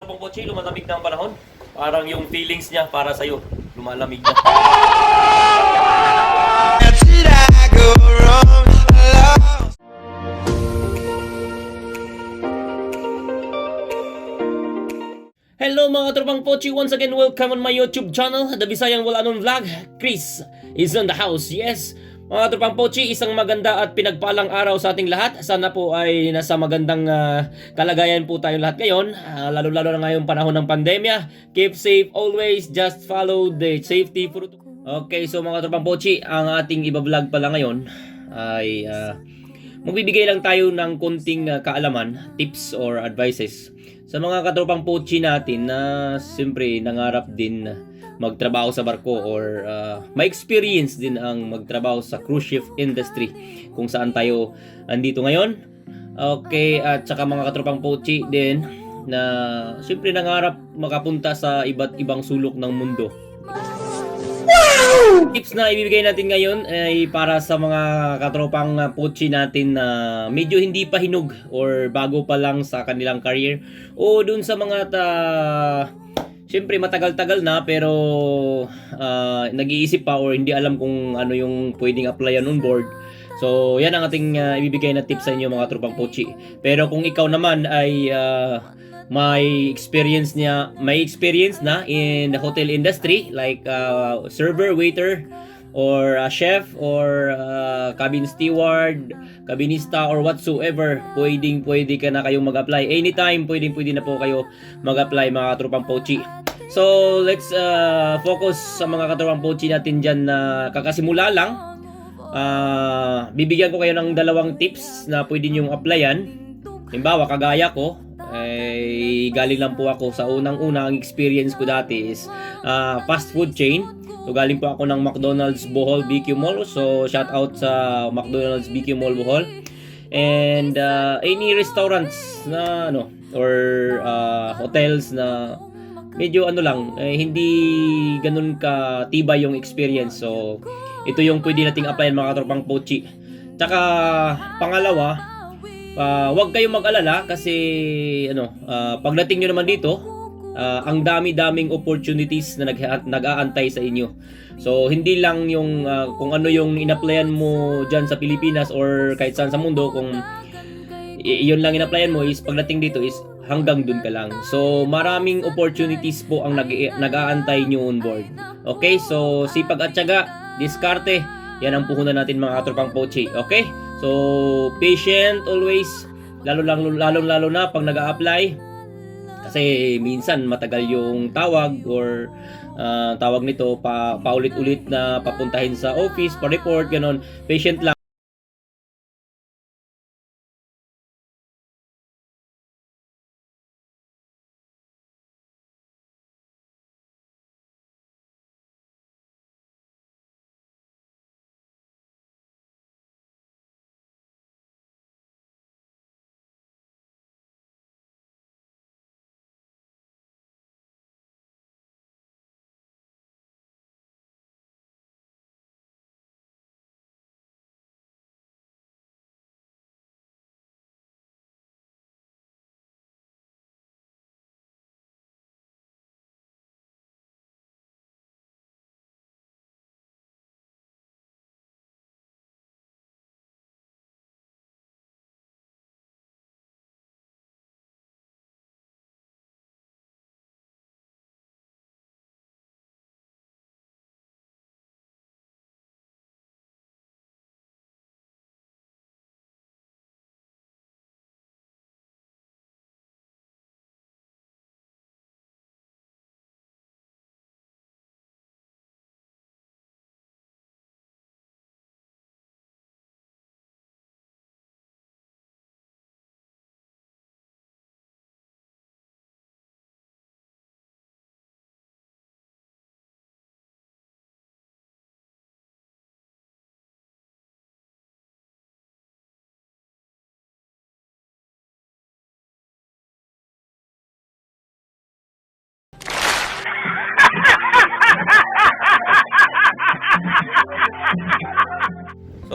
Pong Pochi, lumalamig na ang panahon. Parang yung feelings niya para sa'yo, lumalamig na. Hello mga tropang Pochi, once again welcome on my YouTube channel, The Bisayang Wala Nun Vlog. Chris is in the house, yes. Mga tropang Pochi, isang maganda at pinagpalang araw sa ating lahat. Sana po ay nasa magandang kalagayan po tayong lahat ngayon, lalo-lalo na ngayong panahon ng pandemya. Keep safe always, just follow the safety protocol. Okay, so mga tropang Pochi, ang ating ibablog pala ngayon ay magbibigay lang tayo ng konting kaalaman, tips or advices sa mga katropang Pochi natin na siyempre nangarap din magtrabaho sa barko or may experience din ang magtrabaho sa cruise ship industry kung saan tayo andito ngayon. Okay, at saka mga katropang Pochi din na siyempre nangarap makapunta sa iba't ibang sulok ng mundo. Tips na ibibigay natin ngayon ay para sa mga katropang Pochi natin na medyo hindi pa hinog or bago pa lang sa kanilang career o dun sa mga siyempre matagal-tagal na pero nag-iisip pa or hindi alam kung ano yung pwedeng applyan on board. So yan ang ating ibibigay na tips sa inyo mga tropang Pochi. Pero kung ikaw naman ay may experience na in the hotel industry like server, waiter, or chef, or cabin steward, cabinista, or whatsoever, pwede ka na kayong mag-apply anytime. Pwede na po kayo mag-apply mga katropang Pochi. So let's focus sa mga katropang Pochi natin dyan na kakasimula lang. Bibigyan ko kayo ng dalawang tips na pwede nyong applyan. Halimbawa, kagaya ko, galing lang po ako sa unang-una. Ang experience ko dati is fast food chain. So galing po ako ng McDonald's Bohol BQ Mall. So shout out sa McDonald's BQ Mall Bohol. And any restaurants na or hotels na medyo hindi ganun ka tibay yung experience. So ito yung pwede nating applyan mga katropang Pochi. Tsaka pangalawa, wag kayong mag-alala kasi pagdating nyo naman dito, ang dami-daming opportunities na nag-aantay sa inyo. So hindi lang yung kung ano yung in-applyan mo dyan sa Pilipinas or kahit saan sa mundo, kung yun lang in-applyan mo is pagdating dito is hanggang dun ka lang. So maraming opportunities po ang nag-aantay nyo on board. Okay, so sipag at tiyaga, diskarte, yan ang puhunan natin mga katropang Pochi. Okay? So, patient always, lalo na pag nag-a-apply. Kasi minsan matagal yung tawag or tawag nito paulit-ulit na papuntahin sa office, pa-report, ganon. Patient lang.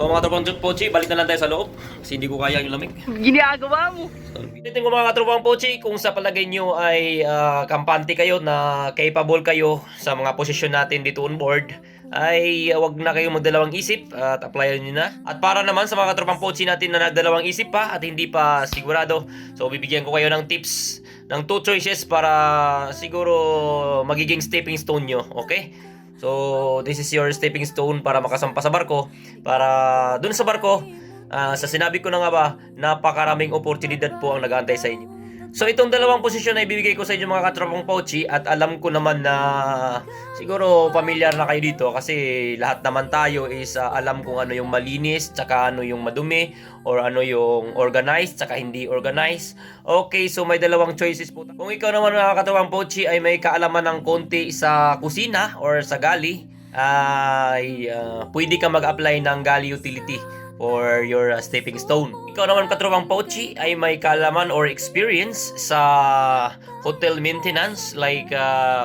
mga tropang Pochi, balik na lang tayo sa loob kasi hindi ko kaya yung lamig. Ginagawa mo. Titin ko mga tropang Pochi, kung sa palagay nyo ay kampante kayo na capable kayo sa mga posisyon natin dito on board, ay wag na kayong magdalawang isip at applyan nyo na. At para naman sa mga tropang Pochi natin na nagdalawang isip pa at hindi pa sigurado, so bibigyan ko kayo ng tips ng 2 choices para siguro magiging stepping stone nyo, okay? So, this is your stepping stone para makasampa sa barko. Para dun sa barko, sa sinabi ko na nga ba, napakaraming oportunidad po ang nag-aantay sa inyo. So, itong dalawang posisyon na ibibigay ko sa inyo mga katropang Pochi, at alam ko naman na siguro familiar na kayo dito kasi lahat naman tayo is alam kung ano yung malinis, tsaka ano yung madumi, or ano yung organized, tsaka hindi organized. Okay, so may dalawang choices po. Kung ikaw naman mga katropang Pochi ay may kaalaman ng konti sa kusina or sa gali, ay pwede ka mag-apply ng gali utility or your stepping stone. Ikaw naman katropang Pochi ay may kaalaman or experience sa hotel maintenance like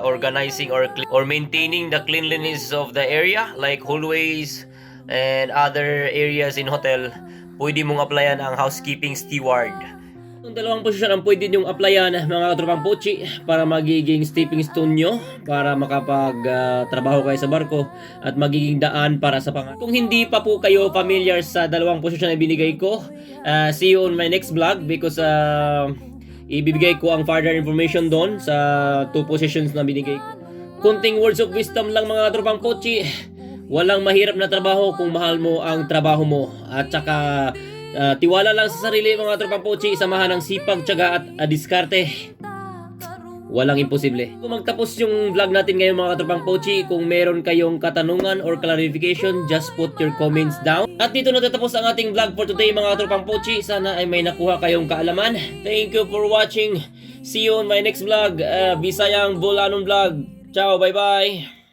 organizing or maintaining the cleanliness of the area like hallways and other areas in hotel. Pwede mong applyan ang housekeeping steward. Itong dalawang posisyon ang pwede nyong applyan mga katropang Pochi para magiging stepping stone nyo para makapag-trabaho kayo sa barko at magiging daan para sa pangarap. Kung hindi pa po kayo familiar sa dalawang posisyon na binigay ko, see you on my next vlog because ibibigay ko ang further information doon sa 2 positions na binigay ko. Kunting words of wisdom lang mga katropang Pochi, walang mahirap na trabaho kung mahal mo ang trabaho mo, at saka tiwala lang sa sarili mga tropang Pochi, samahan ng sipag, tiyaga at diskarte. Walang imposible. Kung magtapos yung vlog natin ngayon mga tropang Pochi, kung meron kayong katanungan or clarification, just put your comments down. At dito natatapos ang ating vlog for today mga tropang Pochi. Sana ay may nakuha kayong kaalaman. Thank you for watching. See you on my next vlog. Bisayang Bulanon Vlog. Ciao, bye bye.